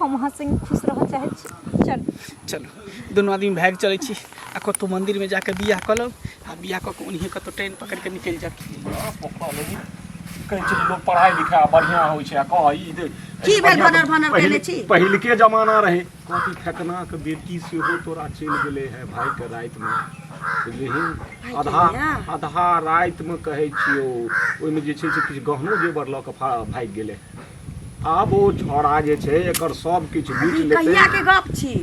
हम अहाँ संगे खुश रहऽ चाहै छी चल। चलू दुनू आदमी भागि चलै छी आ कतहु मन्दिरमे जाके बियाह कऽ लेब आ बियाह कऽ के ओनहिए कतहु ट्रेन पकड़ि कऽ निकलि जायब। कहै छै लोक पढ़ाइ लिखाइ बढ़िआँ होइ छै आ कह ई जे की भेल भनर भनर केने छी? पहिलके जमाना रहै कथी फेकनाके बेटी सेहो तोरा चलि गेलै है भाइके रातिमे बुझलिही आधा आधा रातिमे कहै छियौ ओहिमे जे छै से किछु गहनो जेवर लऽ कऽ भागि गेलै आब ओ छौड़ा जे छै एकर सब किछु लूटि लेतै कहिया के गप छी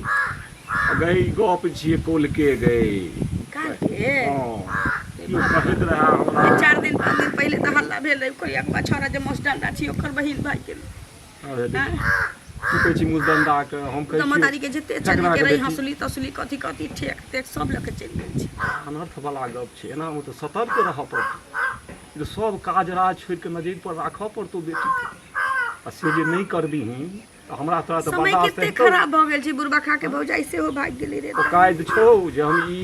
गई गप छियै कौलके गई काल्हिके हँ केओ कहैत रहए हमरा 4 दिन 5 दिन पहिले तऽ हल्ला भेल रहै कोई अगवा छौड़ा जे मोस डंडा छी ओकर बहिन भाई के अरे देख, तू कहै छी मुसदंडाके हम कहै तऽ छी मदारी के जते झगड़ा चली के के रही बेटी। हंसुली तसुली कथी कथी ठेक तेक सब लऽ के चलि गेल छै अनर्थ वाला गप छै एनामे तऽ सतर्क रहऽ पड़तौ ई तऽ सब काज राज छोड़ि कऽ नजरि पर राखऽ पड़तौ बेटीके आ से जे नहि करबिही तऽ हमरा तोरा तऽ समय बर्दाश्त कते हेतौ खराब भऽ गेल छै बुढ़बा खा के भौजाई सेहो भागि गेलै रे तऽ कायद छौ जे हम ई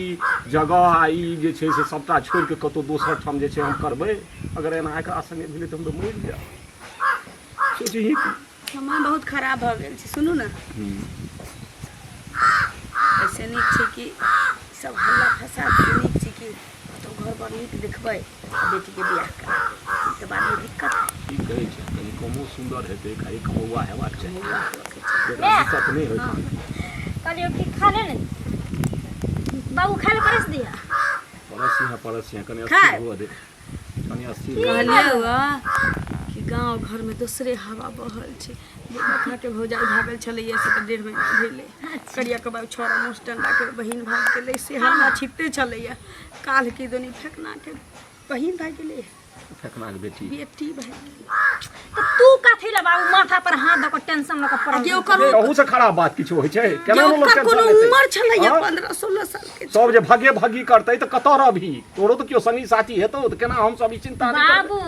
जगह आ ई जे छै से सबटा छोड़ि कऽ कतहु दोसर ठाम जे छै हम करबै अगर एना एकरा संगे भेलै तऽ हम तऽ मरि जायब सोचही तू समय बहुत खराब भऽ गेल छै सुनू ने ऐसे नीक छै कि सब हल्ला फसाद से नीक छै कि कतहु घर पर नीक देखबै आ बेटीके बियाह करबै तऽ बादमे दिक्कत की कहै छै कनि कमो सुन्दर हेतै खाली कमौआ हेबाक चाही कमौआ होबऽके चाही जेकरा दिक्कत नहि होइ कहलियौ कि खा ले ने बाबू खाय लए परसि दिअ परसिया परसिया कनि खाय। अस्थिर हुअ दे कनि अस्थिर हुअ दे। कहलियौ कि गाँव घरमे दोसरे हवा बहल छै बरखा के भौजाई भागल छलैया से तऽ 1.5 महीना भेलै करिया के बाबू छौड़ा मोस डंडा के बहिन भागि गेलै से हल्ला छिपते छलैया काल्हि की दुनी फेकना के बहिन भागि गेलै फेकना के बेटी बेटी भागि गेलै तऽ तू कथी ले बाबू माथा पर हाथ दऽ कऽ टेंशन लऽ कऽ आ पड़ल जे ओकर अहू से खराब बात किछु होइ छै जे केना लोक ओकर टेंशन कोनो लेतै? उमर छलैया हँ? 15-16 साल के सब जे भगे भगी करतै तऽ कतऽ रहबही तोरो तऽ केओ संगी साथी हेतौ तऽ केना हम सब ई चिन्ता नहि करबै बाबू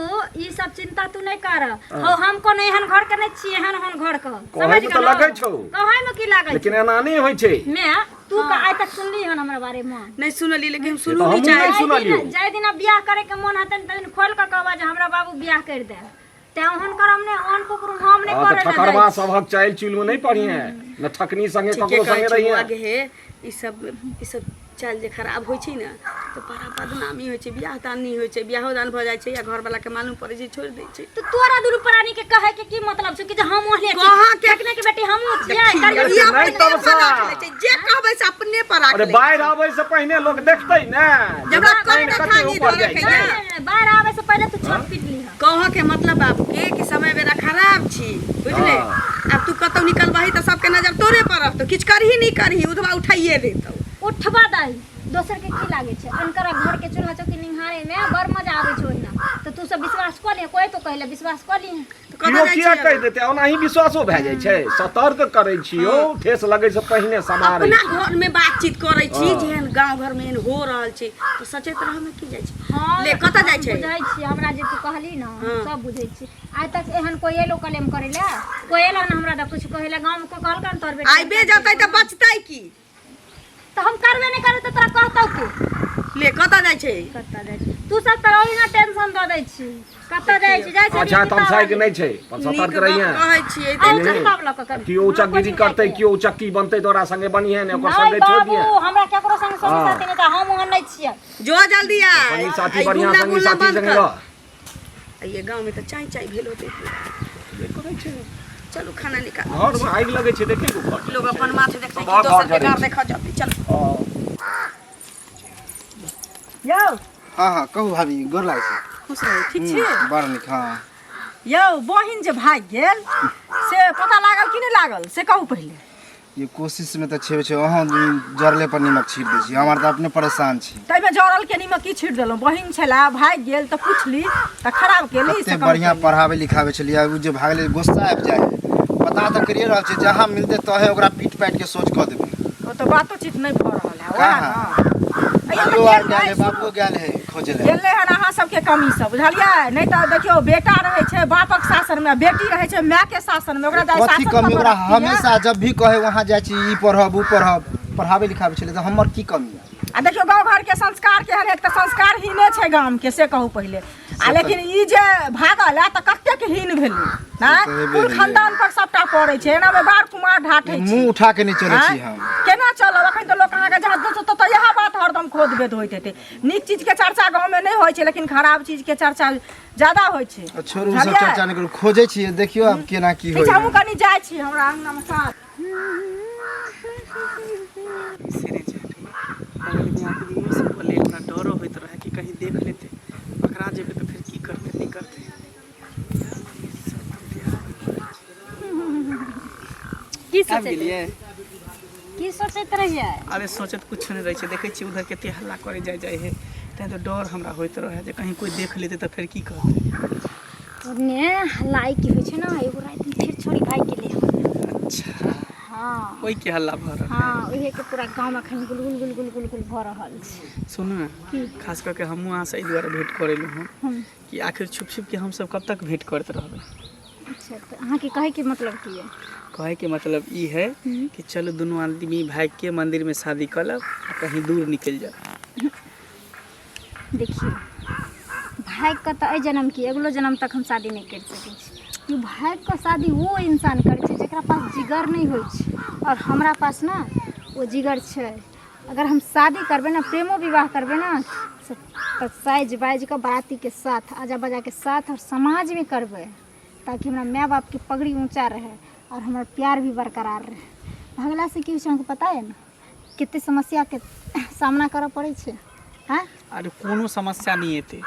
ई सब चिंता तू नहीं कर हो हम कोनो एहन घर के नहीं छी एहन ओहन घर के कहै मे तऽ लगै छौ। कहै में की लागै लेकिन एना नहि होइ छै मैं तू का आइ तक सुनली हन हमरा बारे में नहीं सुनली लेकिन हम से सुनू तऽ नहीं हमहूँ चाहे नहि सुनलियौ। जाहि दिना बियाह करे के मन हेतै तहि दिन खोल के कहबा जे हमरा बाबू बियाह कर दे ते ओहन करम नहि ओहन कुकरुम हम नहि हँ तऽ करे लए ठकरबा जाइ छी। सभक चालि चुलमे नहि पढ़िहे ने ठकनी संगे ठीके ककरो कहै संगे छै रहिहे बौआ गे हे ई सब ई सब चालि जे खराब होइ छै ने तऽ बड़ा बदनामी होइ छै बियाह दान नहि होइ छै बियाहो दान भऽ जाइ छै या घरवलाके मालूम पड़ै छै छोड़ि दै छै तऽ तोरा दुनू प्राणी के कहे के की मतलब छै कि जे हम ओहने छी कहाँ के- फेकने के बेटी हमहूँ छियै करियै ई नहि अपने तब पर राख लै छै जे कहबै से अपने पर राख अरे लै छै। बाढ़ि आबै से पहिने लोक देखतै ने जब पानि कम कते कथानी ऊपर धरऽ जाइ के छै या। नहीं, नहीं, बाढ़ि आबै से पहिले तू छत पीट लीह कहऽ के मतलब बाबू के कि समय बेरा खराब छी बुझले हाँ। आब तू कतौ निकलबही तऽ सबके नजर तोरे पर रहतौ किछु करही नहि करही उधवा उठाइए लेतौ उठबा दही दोसर के की लागे छै अनकर घर के चूल्हा चौकी निहारे में बड़ मजा आवे छै ओहिना तो तू सब विश्वास कऽ ले कोई तो कहले विश्वास कऽ ली तऽ कतऽ केओ जाइ किया छियै कहि देतै ओनाही विश्वासो भए जाइ छै सतर्क करै छियौ ठेस लगै से पहिने समारै अपना घर में बातचीत करै छी हाँ। जेहन गाँव घर में एहन हो रहल छै तऽ सचेत रहऽ में की जाइ छै हाँ ले कतऽ जाइ छै बुझै छी हमरा जे तू कहली ना हाँ। सब बुझै छी आइ तक एहन कोई एलो कलेम करै ले कोई एलो ना हमरा तऽ कुछ कहै ले गाँव में कोई कहलकै तोहर बेटा आइबे जेतै तऽ बचतै की तऽ हम करबे नहि करबै तऽ तोरा कहतौ के ले कतऽ जाइ छै कतऽ जाइ छै तू सब तऽ ओहिना टेंशन दऽ दै छी कतऽ जाइ छी जाइ छी अच्छा तमसाइ के नहि छै पर नीक सतर्क गप रहिए कहै छियै आउ तऽ किताब लऽ कऽ कभी केओ उचक्कीरी करतै केओ उचक्की बनतै तोरा संगे बनिहे ने ओकर नहि संगे छोड़ बाबू दिहे हमरा केकरो संग संगी हाँ। साथी नहि तऽ हम ओहन नहि छियै जो जल्दी आ संगी साथी आ ई बढ़िआँ घुमना संगी घुमना साथी बंद संगे कर रह आ ये गाँव में तऽ चाय चाय भेल होतै करै छै चलू खाना निकाल घरमे आगि लगै छै देखै को घर लोग अपन माथे देखतै कि सभक दोसर घर के जरै गार छै। देखऽ जल्दी चलू यौ हँ हँ कहू भाभी गोर लागै छी खुश रहू ठीक छी बड़ नीक हँ यौ बहिन जे भागि गेल से पता लागल कि नहि लागल से कहू पहिले ये कोशिश में तऽ छेबे छै अहाँ जरले पर नीमक छीट दै छी हमर तऽ अपने परेशान छी ताहिमे जरल के नीमक की छीट देलहुँ बहिन छला भागि गेल तऽ पुछली तऽ खराब केली कते से कहू बढ़िआँ पहिले। पढ़ाबै लिखाबै छलियै ओ जे भागलै गुस्सा आबि जाइ है पता तऽ करिए रहल छै जहाँ मिलतै तहे ओकरा पीट पाटि के सोच कऽ देबै ओ तऽ बातोचीत नहि भऽ रहल है वएह कहाँ? ने अइयो तऽ भाइयो आर गेल गेल है रहै, बाबुओ गेल है खोजै लए गेलै हन अहाँ सबके कमी सब बुझलियै नहि तऽ देखियौ बेटा रहै छै बापक शासनमे आ बेटी रहै छै मायके शासनमे ओकरा दाइ कथी शासन कमी कऽ ओकरा रखतियै। हमेशा जब भी कहे वहाँ जाइ छी ई पढ़ब ओ पढ़ब पढ़ाबै लिखाबै छलै तऽ हमर की कमी है आ देखियौ गाँव घरके संस्कार केहन एक तऽ संस्कारहीने छै गामके से कहू पहिले आ लेकिन ई जे भागल है तऽ कतेक हीन भेलै से आँय तऽ हेबे कुल भेलै। खानदान पर सबटा पड़ै छै एनामे बार कुमार ढाठै छै मुँह उठा के नहि चलै छी आँय? हम केना चलब अखन तऽ लोक अहाँके जहाँ दोसर तऽ इएह बात हरदम खोद बेद होइत हेतै नीक चीजके चर्चा गाँवमे नहि होइ छै लेकिन खराब चीजके चर्चा ज्यादा होइ छै आ छोड़ू सब बुझलियै? चर्चा नहि करू खोजै छियै देखियौ आब केना की ठीक होइ छै हमहूँ कनि जाइ छी हमरा अङ्गनामे काज से नहि छै बगलमे आदमियो सब बोले हमरा डरो होइत रहै कि कहीं देख लेतै पकड़ा जेबै तऽ फेर की करतै नहि करतै की आबि सोचैत गेलियै की सोचैत रहियै अरे सोचैत कुछो नहि रहै छै देखै छियै उधर कते हल्ला करे जाइ जाइ है तैं तऽ डर हमरा होइत रहै जे कहीं कोइ देख लेतै तऽ फेर की कहतै ओने हल्ला की होइ छै ने एगो रातिमे फेर छोड़ी भागि गेलै अच्छा हँ ओहिके हल्ला भऽ रहल हँ उहे के पूरा गाँव एखन गुलगुल गुलगुल गुलगुल भऽ रहल छै सुनू ने खास कऽ के हमहूँ अहाँसँ एहि दुआरे भेँट करै एलहुँ हँ कि आखिर छुप छुप के हमसब कब तक भेँट करैत रहबै अच्छा तऽ अहाँके कहैके मतलब की यऽ कहैके मतलब ई है कि चलू दुनू आदमी भागिके मन्दिरमे शादी कऽ लेब आ कहीं दूर निकलि जायब देखियौ भागि कऽ तऽ एहि जन्म की अगिलो जन्म तक हम शादी नहि करि सकै छी कि भागि कऽ शादी ओ इंसान करै छै जकरा पास जिगर नहि होइ छै आओर हमरा पास ने ओ जिगर छै अगर हम शादी करबै ने प्रेमो विवाह करबै ने तऽ साजि बाजि कऽ बारातीके साथ आजा बाजाके साथ आओर समाजमे करबै ताकि हमरा माय बापके पगड़ी ऊँचा रहै आओर हमर प्यार भी बरकरार रहै भगलासँ की होइ छै अहाँके पता यऽ ने कते समस्याके सामना करऽ पड़ै छै आँय अरे कोनो समस्या नहि एतै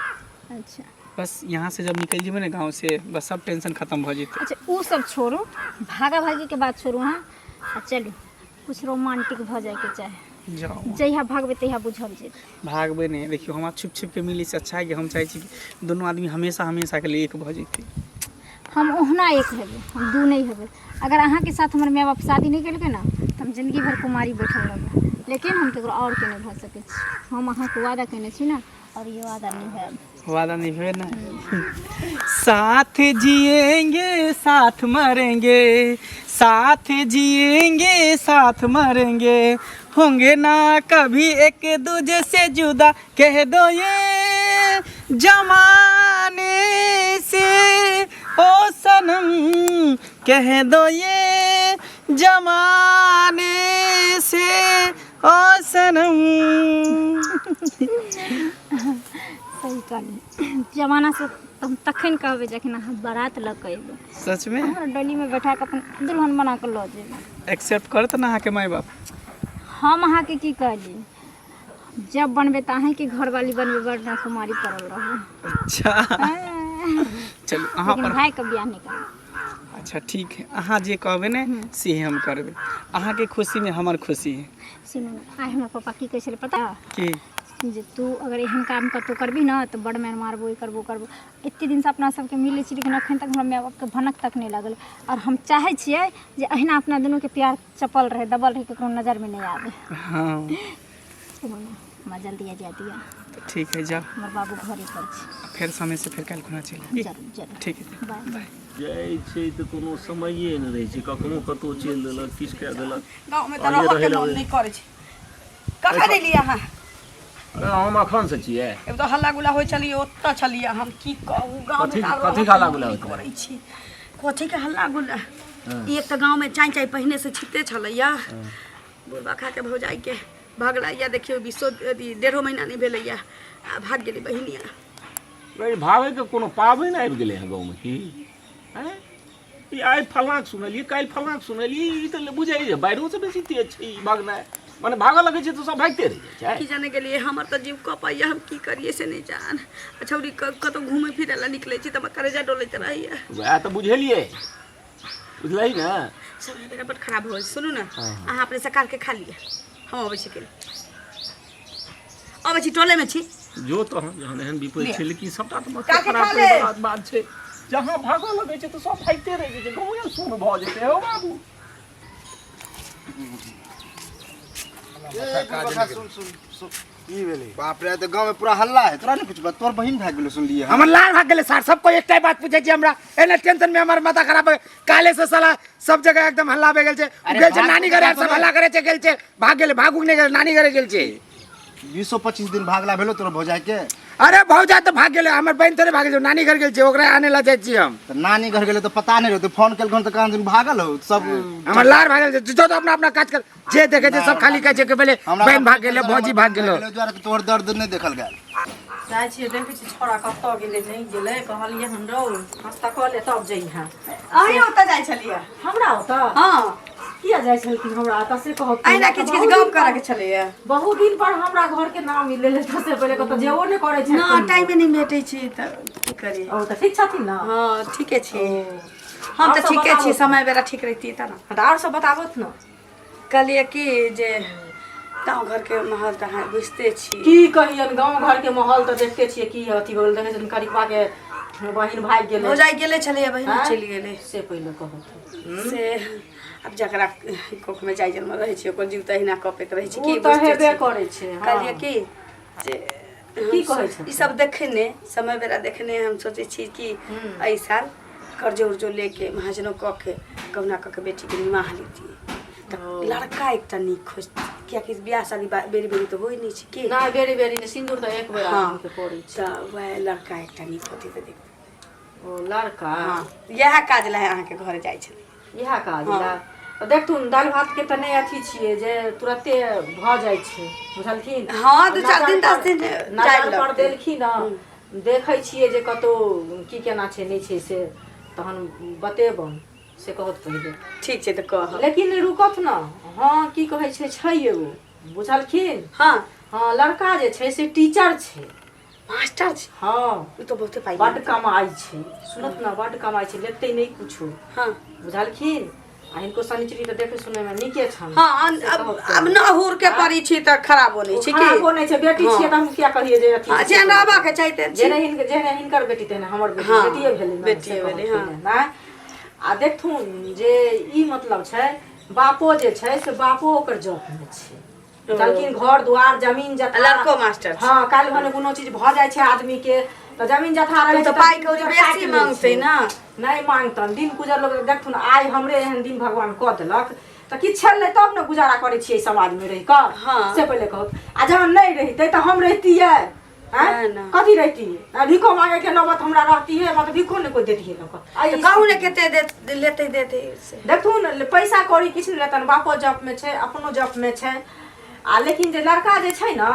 अच्छा बस यहाँ से जब निकलि जेबै ने गाँव से बस सब टेंशन खत्म भऽ जेतै अच्छा ओ सब छोड़ू भागा भागीके बात छोड़ू अहाँ आ चलू कुछ रोमांटिक भऽ जाइके चाही जाउ जहिया भागबै तहिया बुझल जेतै भागबै नहि देखियौ हमरा छुप छुपके मिलै से अच्छा है कि हम चाहै छी कि दुनू आदमी हमेशा हमेशाके लिए एक भऽ जेतै हम ओहुना एक हेबै हम दू नहि हेबै अगर अहाँके साथ हमर माय बाप शादी नहि केलकै ने तऽ हम जिन्दगी भरि कुमारी बैठल रहबै लेकिन हम ककरो आओरके नहि भऽ सकै छी हम अहाँके वादा केने छी ने आओर ई वादा निभायब वादा निभे ना साथ जिएंगे साथ मरेंगे साथ जिएंगे साथ मरेंगे होंगे ना कभी एक दूजे से जुदा कह दो ये जमाने से ओ सनम कह दो ये जमाने से ओ सनम सही कहलियै जमाना से तऽ हम तखन कहबै जखन अहाँ बारात लऽ कऽ अयबै सच में हमरा डोलीमे बैठा कऽ अपन दुल्हन बना कऽ लऽ जेबै एक्सेप्ट करत ना अहाँके माय बाप हम अहाँके की कहली जब बनबै तऽ अहीँके घरवाली बनबै बड़ ना कुमारी पड़ल रहबै अच्छा चलू अहाँ लेकिन पर भाइके बियाह नहि करबै अच्छा ठीक है अहाँ जे कहबै ने से हम करबै अहाँके खुशीमे हमर खुशी है सुनू ने आइ हमर पापा की कहै छलै पता की जे तू अगर एहन काम कतहु करबही ने तऽ बड़ मारि मारबो ई करबो करबो एते दिनसँ अपना सबके मिलै छी लेकिन अखन तक हमरा माय बापके भनक तक नहि लागल आओर हम चाहै छियै जे अहिना अपना दुनूके प्यार चपल रहै दबल रहै ककरो नजरमे नहि आबै हाँ सुनू ने हमरा जल्दी आ जाय दिअ तऽ ठीक है जाओ हमर बाबू घरे पर छै फेर समय से फेर काल्हि खुना चलि आयब। जरूर जरूर ठीक है बाय बाय जाइ छै तऽ कोनो समये नहि रहै छै कखनो कतहु चलि देलक किछु कए देलक गाँवमे तऽ आइए रहऽके रहै मोन लए नहि करै छै कखन एलियै अहाँ अरे हम अखन से छियै एगो तऽ हल्ला गुल्ला होइ छलियै ओतऽ छलियै हम की कहू गाँवमे कथी- तऽ आब कथी रहऽके हल्ला मोन गुल्ला नहि होइत करै छी कथीके हल्ला गुल्ला एक तऽ गाँवमे चाँइ चाँइ पहिने से छिते छलैया बुढ़बा खाके भौजाइके भगलैया देखियौ बीसो अथी डेढ़ो महीना नहि भेलैया आ भाग गेलै बहिनिया रे भागैके कोनो पाबनि आबि गेलै हँ गाँवमे की आँय? ई आइ फल्लाँके सुनलियै काल्हि फल्लाँके सुनलियै ई तऽ बुझै जे बाढ़िओसँ बेसी तेज छै ई भगनाइ मने भागऽ लगै छै तऽ सब भागिते रहि जाइ छै की जाने गेलियै हमर तऽ जीव कपैया हम की करियै से नहि जान आ छौड़ी कतहु घूमै फिरै लए निकलै छी तऽ हमर करेजा डोलैत रहैया वएह तऽ बुझेलियै बुझलही ने समय बेरा बड खराब हो सुनू ने अहाँ अपने सकाल के खा लिअ हम अबै छी कनि अबै छी टोलेमे छी जो तहन जहन एहन विपरीत छै लेकिन सबटा तऽ माथा काकी खराब खा करै ले। बला बात छै जहाँ भागऽ लगै छै तऽ सब भागिते रहि जाइ छै गाँवे सुन भऽ जेतै हौ बाबू सुन सुन सुन की भेलै बाप रे तऽ गाँव में पूरा हल्ला है तोरा नहीं कुछ बात तोर बहिन भाग गेलो सुनलिए हम हमर लाल भाग गेलै सर सबको एकटा बात पूछै छी हमरा एना टेंशन में हमर माथा खराब भऽ गेल। काले से साला सब जगह एकदम हल्ला भए गेल छै उ गेल छै नानी घरे आर सब हल्ला करे छै गेल छै भाग गेलै भागु नहि गेलै नानी घरे गेल छै 20 25 दिन भागला भेलो तोर भौजाई के अरे भौजा तऽ भाग गेलै, हमर बहिन थोड़े भाग गेल, नानी घर गेल छै, ओकरा आने ला जाइ छी हम। तऽ नानी घर गेलै तऽ पता नहि रहतै, फोन केलखुन तऽ कहन भागल हो सब। हमर लार भागल छै, जो तो अपना अपना काज कर, जे देखै छै सब खाली कहै छै कि पहिले बहिन भाग गेलै, भौजी भाग गेलो। ओहि दुआरे तऽ तोहर दर्द नहि देखल गेल। जाइ छियै, देखै छियै छोड़ा कतऽ गेलै नहि गेलै। कहलियै हन रौ, नाश्ता कऽ ले तब जइहें। अहीं ओतऽ जाइ छलियै? हमरा ओतऽ? हँ। किया जाइ छलखिन हमरा ओतऽ से कहू? अहिना किछु किछु गप करऽ के छलैया। बहुत दिन पर हमरा घर के नाम मिललै तऽ से पहिले कतऽ जेबो नहि करै छै। ना, टाइमे नहि भेटै छै तऽ की करियै। ओ तऽ ठीक छथिन ने? हँ, ठीके छी हम तऽ, आओर सब ठीके छी। बताबू। समय बेरा ठीक रहितियै तऽ ने। तऽ आओर सब बताबत ने। कहलियै कि जे गाँव घरके माहौल तऽ अहाँ बुझिते छी। की कहियन, गाँव घर के माहौल तऽ देखते छियै की अथी भऽ गेल। देखै छथिन करिकबा के बहिन भागि गेलै। भौजाइ गेले छलैया, बहिन आँय? चलि गेलै। से पहिले कहू से आब जकरा कोखमे जाइ जन्म रहै छै ओकर जीव तऽ अहिना कँपैत रहै छै। ओ की तऽ बुझिते हेबे छी। करै छै, हँ। कहलियै कि जे की कहै छथिन? ई सब देखने, समय बेरा देखने हम सोचै छी कि एहि साल कर्जो उर्जो लेके, महाजनो कऽ के, कहुना कऽ के बेटीके निमाह लेतियै, तऽ लड़का एकटा नीक खोजती, कियाकि बियाह शादी बेरी बेरी तऽ होइ नहि छै की। नहि, बेरी बेरी नहि, सिन्दूर तऽ एक बेर हँ। आदमीके पड़ै छै। तऽ वएह लड़का एकटा नीक होतै तऽ देखतै। ओ लड़का? हँ, इएह काज लए अहाँके घर जाइ छलै। इएह काज हँ। लए तऽ देखथुन, दालि भातके तऽ नहि अथी छियै जे तुरते भऽ जाइ छै, बुझलखिन? हँ, दू चारि दिन, 10 दिन नजर टाइम पर लगतै। देलखिन हँ, देखै छियै जे कतहु की केना छै नहि छै, से तहन बतेबनि, से कहत पहिले। ठीक छै, तऽ कहब। लेकिन रुकत ने। हँ, की कहै छै, छै एगो, बुझलखिन? हँ। हँ, लड़का जे छै से टीचर छै। मास्टर छै? हँ। ओ तऽ बहुते पाइ बड्ड मांगतै। कमाइ छै, सुनत ने, बड्ड कमाइ छै, लेतै नहि कुछो। हँ। बुझलखिन? आ हिनको शनिचरी तऽ देखै सुनैमे नीके छनि। हँ, से अब कहत। अब नहुर के पड़ी छी तऽ खराबो नहि छै की। खराबो नहि छै, बेटी हँ। छियै तऽ हम किया कहियै जे अथी हँ, छै। जेहन रहबाक चाही तेहन छी। जेहने हिनकर, जेहने हिनकर बेटी तेहने हमर बेटी। हँ, बेटिए भेलै ने, बेटिए से भेलै, कहत हँ। पहिने, नहि? आ देखथुन जे ई मतलब छै, बापो जे छै से बापो ओकर जॉबमे छै, बुझलखिन? घर दुआर जमीन जथा। लड़को मास्टर छै। हँ, काल्हि भने कोनो चीज भऽ जाइ छै आदमी के तऽ जमीन जथा रहै तऽ छै, पाइ दिन कौड़ी गुजर बेसी काटि लै मांगतै छै। ने। नहि मांगतन, दिन गुजर लोक देखथुन, आइ हमरे एहन दिन भगवान कऽ देलक तऽ किछु छलै तब ने गुजारा करै छियै समाजमे रहि कऽ। हँ। से पहिले कहू, आ जहन नहि रहितै तऽ हम रहितियै? आँय? नहि, नहि। कथी रहितियै? आ भीखो मांगे के नौबत हमरा रहतियै, मतलब भीखो नहि कोइ देतियै लोक। आ तऽ ई कहू ने, कते लेतै देतै से। देखथुन, पैसा कौड़ी किछु नहि लेतनि, बापो जपमे छै, अपनो जपमे छै। आ लेकिन जे लड़का जे छै ने,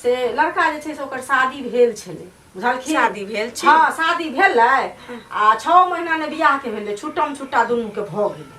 से लड़का जे छै से ओकर शादी भेल छलै, बुझलखिन? शादी भेल छै? हँ, शादी भेलै आ 6 महीना ने बियाहके भेलै, छुट्टम छुट्टा दुनूके भऽ गेलै,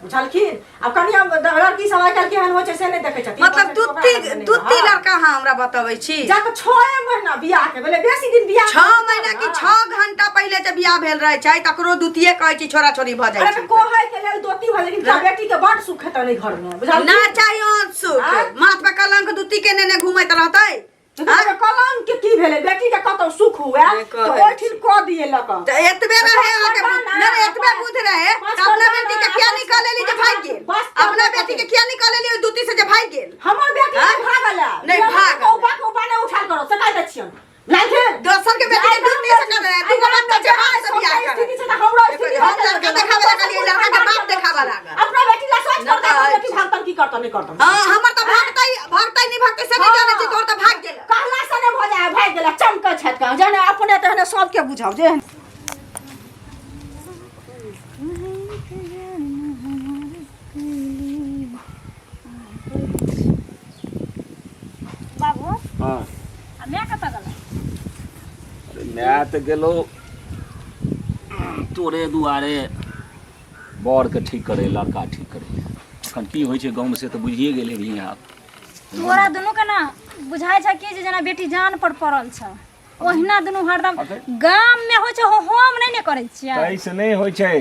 बुझलखिन? आब कनिया लड़की सब आइ काल्हि केहन होइ छै से नहि देखै छथिन। मतलब दूती दूती लड़का अहाँ हमरा बतबै छी? जाकऽ 6 महीना बियाहके भेलै, बेसी दिन बियाह 6 महीना की 6 घंटा पहिले जे बियाह भेल रहै छै तकरो द्वितीय कहै छी, छोरा छोरी भऽ जाइ अरे छै। कहै के लेल दोती भऽ, लेकिन बेटी के बड सुख हेतनि एहि घर में, बुझलखिन? ना चाहिए ओहन सुख। आँय? माथ पे कलंक दूती के नेने घूमैत रहतै। देखियौ, कलंक के की भेलै? बेटी के कतौ सुख हुए नहि तऽ कहै ओहिठिन कऽ दिए लऽ कऽ। तऽ एतबे रहे अहाँके बुद्धि, नहि, एतबे बुद्धि रहे तऽ अपना बेटी के किया निकालेली जे भागि गेल? अपना बेटी के किया निकालेली ओहि दूती से जे भागि गेल? हमर बेटी आँय? नहि भागल है। नहि भागल। उपा के उपा नहि उठाल करो, से कहि दै छियनि, बुझलखिन? दोसर के बेटी के दूती से कर रहे, तू बाप तऽ बाप से बियाह कर। स्थिति छै तऽ हमरो स्थिति हम लड़का देखाबे लागलियै, लड़का के बाप देखाबे लागल। अपना बेटी ला सोच नहि कर, तऽ बेटी भागतन की करतन नहि करतन। हँ, हमर तऽ भागतै, भागतै नहि भागतै से नहि जानै छी, तोहर तऽ भागि गेल। कहला से नहि भऽ जाय, भागि गेला चमकै छथि कहाँ, जेहने अपने तेहने सबके बुझब जेहन। बाबू। हँ। आ माय कतऽ गेलै? अरे माय तऽ गेलो तोरे दुआरे बरके ठीक करे, लड़का ठीक करे। अखन की होइ छै गाँवमे से तऽ बुझिए गेलै भी आब। तोरा दुनू के ना बुझाइ छै कि जे जेना बेटी जान पर पड़ल छै, ओहिना दुनू हरदम गाम में होइ छै। हम नहि ने करै छियै। ताहिसँ नहि होइ छै,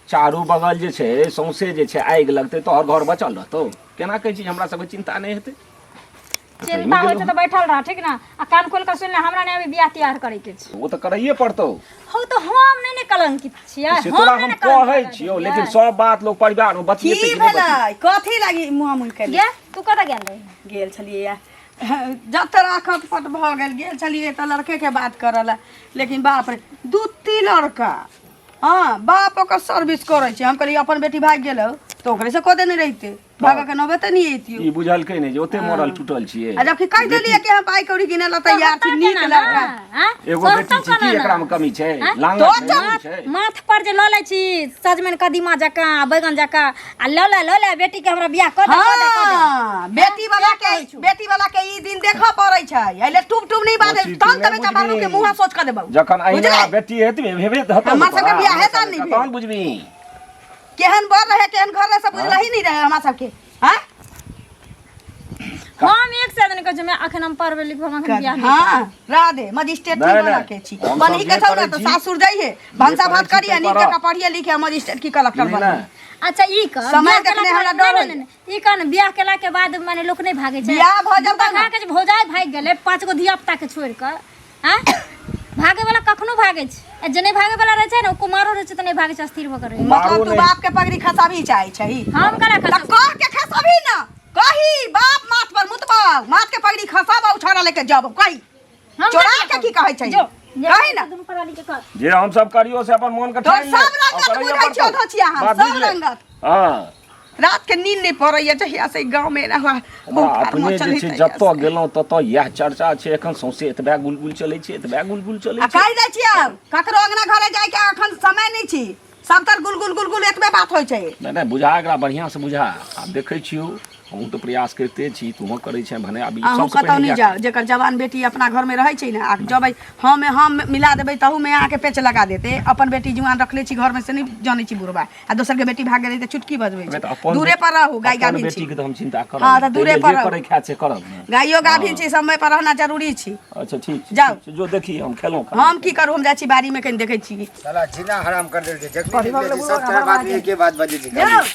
चारू बगल जे छै सौंसे जे छै आगि लगतै, तोहर घर बचल रहतौ? केना कहै छी हमरा सबके चिन्ता नहि हेतै? चिंता होइ छै तऽ बैठल रह, ठीक ने? आ कान खोल कऽ सुन ले, हमरा नहि अभी बियाह तियाह करे के छै। ओ तऽ करैए पड़तौ। हौ, तऽ हम नहि ने कलंकित छियै। से तोरा नहि हम ने कलंक कहै लगा छियौ देलियै। लेकिन सब बात लोक परिवारमे की बतियेतै कि नहि भेलै? बतियेतै? कथी लागी मुँह मुँह केली? गे, तू कतऽ गेल रही? गेल छलियै, जते राखत पट भऽ गेल। गेल छलियै तऽ लड़के के बात करऽ लए, लेकिन बाप रे, दू तीन लड़का, हँ, बाप ओकर सर्विस करै छै। हम कहलियै अपन बेटी भागि गेल हौ तऽ ओकरे से कऽ देने रहिते। भागऽ के नौबते नहि अयतियो। ई बुझलकै नहि जे ओते मरल टूटल छियै। आ जबकि कहि देलियै कि हम पाइ कौड़ी गिनै लए तैयार छी, नीक लड़का। एगो बेटी छी की एकरा में कमी छै? लांगड़ छै, नहि छै। माथ पर जे लऽ लै छी सजमनि कदीमा जकाँ आ बैगन जकाँ आ लऽ ले लऽ ले बेटी के हमरा बियाह कऽ दे, कऽ दे, कऽ दे। हाँ, बेटी वाला के बेटी वाला के ई दिन देखऽ पड़ै छै। एहिले टुप टुप नहि बाजै, ओ चीज तहन तू तऽ नहि बेटा बाबू के बुझबही। मुँह सोच कऽ देबौ। जखन अहिना बुझलै? बेटी हेतै हेबे तऽ हेतौ हमर तोरा। सबके बियाहे दान नहि भेल। तहन बुझबही। केहन बर रहे केहन घर रहे सब बुझलही नहि रहे हमरा सबके। हाँ हम एक से आदमी कहै छी, अखन हम पढ़बै लिखबै, हम अखन बियाह नहि हाँ राधे मजिस्ट्रेट नहि, नहीं बना नहि। के छी हम सब बनही के जे छौ ना करै तो छी, सासुर जाइए भनसा जे भात करै छी करिए से नीक करब। जकाँ पढ़िए लिखे मजिस्ट्रेट की कलेक्टर बुझली बनिहे। ने? अच्छा ई कह समय बियाह देखने केला के हमरा बाद- डर नहि, नहि, नहि, ई कह ने बियाह केला के बाद माने लोक नहि भागै छै। बियाह भऽ जेतौ ने। बखा के जे भौजाइ भागि गेलै 5 गो धिया पुता के छोड़ि कऽ, आँय? भागे वाला कखनो भागे छै आ जे नहि भागे वाला रहै छै ने ओ कुमारो रहै छै तऽ नहि भागे छै, स्थिर भऽ कऽ रहै छै। मतलब मारो तू नहि। बाप के पगड़ी खसाबी चाहे छही? हम करा तऽ खसाबी? कह के खसाबी ना, कही बाप माथ पर मुतबा, माथ के पगड़ी खसाबा उछाड़ा लेके जाबो कही। हम चोरा कथी के की कहै छै? जो, जे कही ना। दुनू प्राणी के कर। जे हम सब करियो से अपन मन के तोहर ठानि ले। सब रंगत आ करैये बुझै छियौ पड़तौ। धोछिया हम, बात सब बुझले? रंगत। हाँ। रात के नींद नहीं पड़ैया जहिया से गांव में एना हुआ, हमरा बुखार अपने मचल जे छै हेतै जतऽ से। गेलहुँ ततऽ इएह चर्चा छै, एखन सौंसे एतबे गुलगुल चलै छै, एतबे गुलगुल चलै आ छै। कहि दै छियै ककरो अंगना घरे जाइके अखन समय नहि छी, सबतर गुलगुल गुलगुल एतबे बात होइ छै। नहि नहि, बुझा एकरा बढ़िआँ से बुझा। आब देखै छियौ, हमहूँ तऽ प्रयास करिते छी, तूहो करै छेँ भने। आब ई अहूँ सबसँ कतौ पहिने नहि इएह जाउ, जेकर जवान बेटी अपना घरमे रहै छै ने, आ जबै हम हम मिला देबै तहूमे अहाँके पेच लगा देतै। अपन बेटी जुआन रखले छी घरमे से नहि जानै छी बुढ़बा, आ दोसर के बेटी भाग गेलै तऽ चुटकी बजबै नहि छै। तऽ अपन दूरे पर रहू, गाय अपन गाभिन छी। बेटीके तऽ हम चिन्ता करब। हाँ, तऽ दूरे ताहि लेल पर जे रहू। करै खायत से करब ने। गाइयो गाभिन छी, समय पर रहना जरूरी छी। अच्छा ठीक छै। जाउ। ठीक छै, जो देखी हम खेलहुँ खाना। हम की करू, हम जाइ छी बाड़ी में कनि देखै छी। साला जीना हराम कर देलकै। जखनी निकलै छी सब तरह बात एके बात बजै छै खाली। जाउ।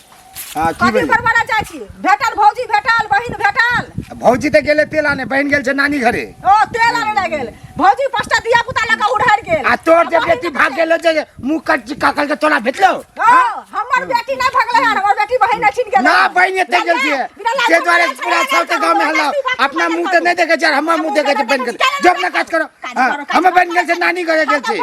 हाँ की कथी भेलै? गड़बड़ा जाइ छी? भेटल भौजी, भेटल बहिन, भेटल भौजी तऽ गेलै तेल आने, बहिन गेल छै नानी घरे। ओ तेल आने लए गेल भौजी, 5टा धिया पुता लऽ कऽ उड़हरि गेल। आ तोर जे बेटी भाग गेलो जे मुँह कट काकल के तोरा भेटलो? ओ हमर बेटी नहि भगलै हन, हमर बेटी बहिन अछिन गेल ना बहिन एते गेल छियै से दुआरे पूरा सब के गाँव में हल्ला। अपना मुँह तऽ नहि देखै छै, हमर मुँह देखै छै। बनि गेल जब ना काज करो। हाँ, हमर बनि गेल छै नानी घरे गेल छै।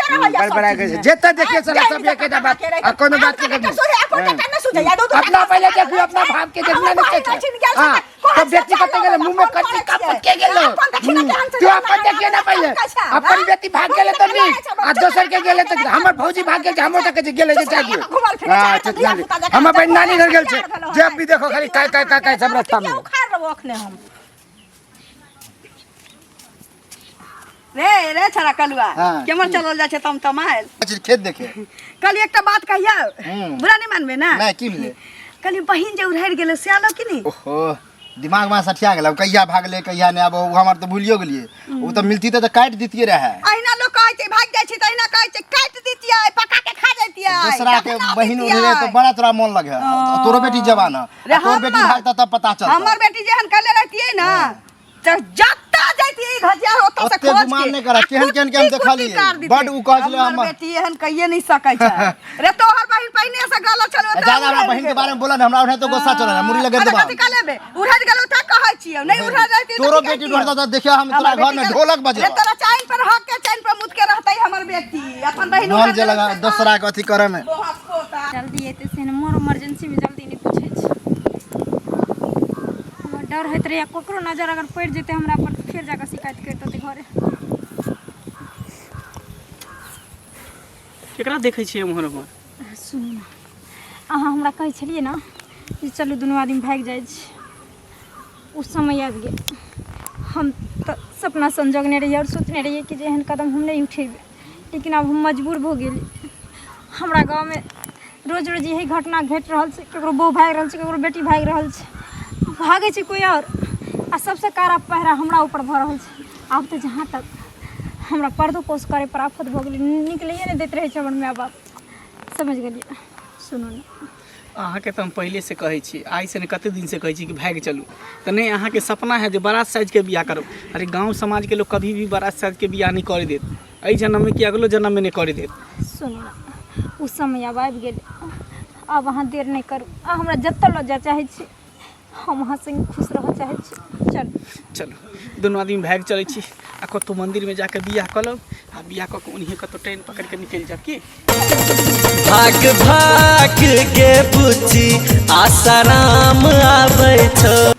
बड़बड़ा गेल छै, जते देखिए साला सब एकेटा बात आ कोनो बात के नहीं। अपना पहले देखू, अपना भाव के देखना नहीं छै। हाँ तो बेटी कते गेलै मुंह में कच्ची कापत के गेलो। तू अपन देखिए ना पहले, अपन बेटी भाग गेलै तऽ नीक आ दोसर के गेलै तऽ हमर भौजी भाग गेल छै, हमर तऽ कहै छै गेलै जे चाहे दियौ। हाँ चेतना हमर बहिन नानी घर गेल छै। जब भी देखो खाली काय काय काय काय सब रास्ता में। उखाड़ लेबो अखने हम। रे रे छड़ा कलुआ, हाँ, केम्हर चलल जाइ छै तमतमायल? अच्छा, खेत देखे। कहली एकटा बात कहियौ? बुरा नहि मानबै ने? नहि, की भेलै? कहली बहिन जे उड़हरि गेलै से आलो कि नहि? ओहो, दिमाग में सठिया गेल, अब कहिया भागले कहिया नहि, आब ओ हमर तऽ भूलियो गेलियै। ओ तऽ मिलती तऽ काटि दितियै रहए। अहिना लोक कहै छै भागि जाइ छै तऽ अहिना कहै छै काटि दितियै, पका के खा जैतियै। दोसरा के दफना बहिन दितियै। उड़े तऽ बड़ा तोरा मोन लगे। तोरो बेटी जवान है, रे तोर बेटी हमर- भागता तब पता चलता। हमर बेटी जेहन कहले रहतियै ने तऽ जत्ता जैतियै घटिया ओतऽ से ओते खोज गुमान के नहि करऽ, आ केहन केहन के हम कुट्टी कुट्टी देखलियै। कर दितियै। बड उ कहै छलै हमर हमर- बेटी एहन कहिए नहि सकै छै। रे तोहर बहिन पहिने से गलत छलै, ओतऽ ज्यादा हमरा उड़ैल बहिन के गेल। बारे में बोला ने, हमरा ओनाहितो गुस्सा चलल है, मुड़ी लगे अरे देबा। कथी कहले बे? उड़ैल गेलौ तऽ कहै छियौ, नहि उड़ैल रहितै तऽ तोरो की बेटी कहितियौ? उड़ता तऽ देखिया हम तोरा हमर घर में बेटी ढोलक रे बजेबा। तोरा चैन पर हक के चैन पर मुद के रहतै हमर बेटी, अपन बहिन मोन उड़ैल जे गेलौ लगा से दोसरा के अथी करे में। बोहा पोता। जल्दी एतै से ने, मोर इमरजेंसी में जल्दी नहि पूछै छै। हमर डर होइत रहैए ककरो नजर अगर पड़ि जेतै हमरा पर तऽ फेर जाकऽ शिकायत करि देतै घरे। केकरा देखै छियै एम्हर ओम्हर? सुनू ने, अहाँ हमरा कहै छलियै ने जे चलू दुनू आदमी भागि जाइ छी, ओ समय आबि गेल। हम तऽ सपना संजोगने रहियै आओर सोचने रहियै कि जे एहन कदम हम नहि उठेबै, लेकिन आब हम मजबूर भऽ गेली। हमरा गाँवमे रोज रोज यही घटना घटि रहल छै, ककरो बहु भागि रहल छै, ककरो बेटी भागि रहल छै, भागै छै कोइ आओर आ सबसँ कारा पहरा हमरा ऊपर भऽ रहल छै। आब तऽ जहाँ तक हमरा पर्दो पोस करै पर आफत भऽ गेलै, निकलैए नहि दैत रहै छै हमर माय बाप। समझ गेलियै? सुनू ने, अहाँके तऽ हम पहिलेसँ कहै छी, आइसँ नहि कतेक दिनसँ कहै छी कि भागि चलू, तऽ नहि। अहाँके सपना है जे बारात साजिके बियाह करब। अरे गाँव समाजके लोक कभी भी बारात साजिके बियाह नहि करै देत, एहि जन्ममे कि अगलो जन्ममे नहि करै देत। सुनू ने, ओ समय आब आबि गेलै, आब अहाँ देर नहि करू आ हमरा जतऽ लऽ जाय चाहै छी, हम अहाँ संगे खुश रहऽ चाहै छी। चलू चलू, दुनू आदमी भागि चलै छी आ कतहु मन्दिरमे जाकऽ बियाह कऽ लेब आ बियाह कऽ कऽ ओनाहिए कतहु ट्रेन पकड़ि कऽ निकलि जायब की। भाग भाग गे बुची आसाराम आबै छौ।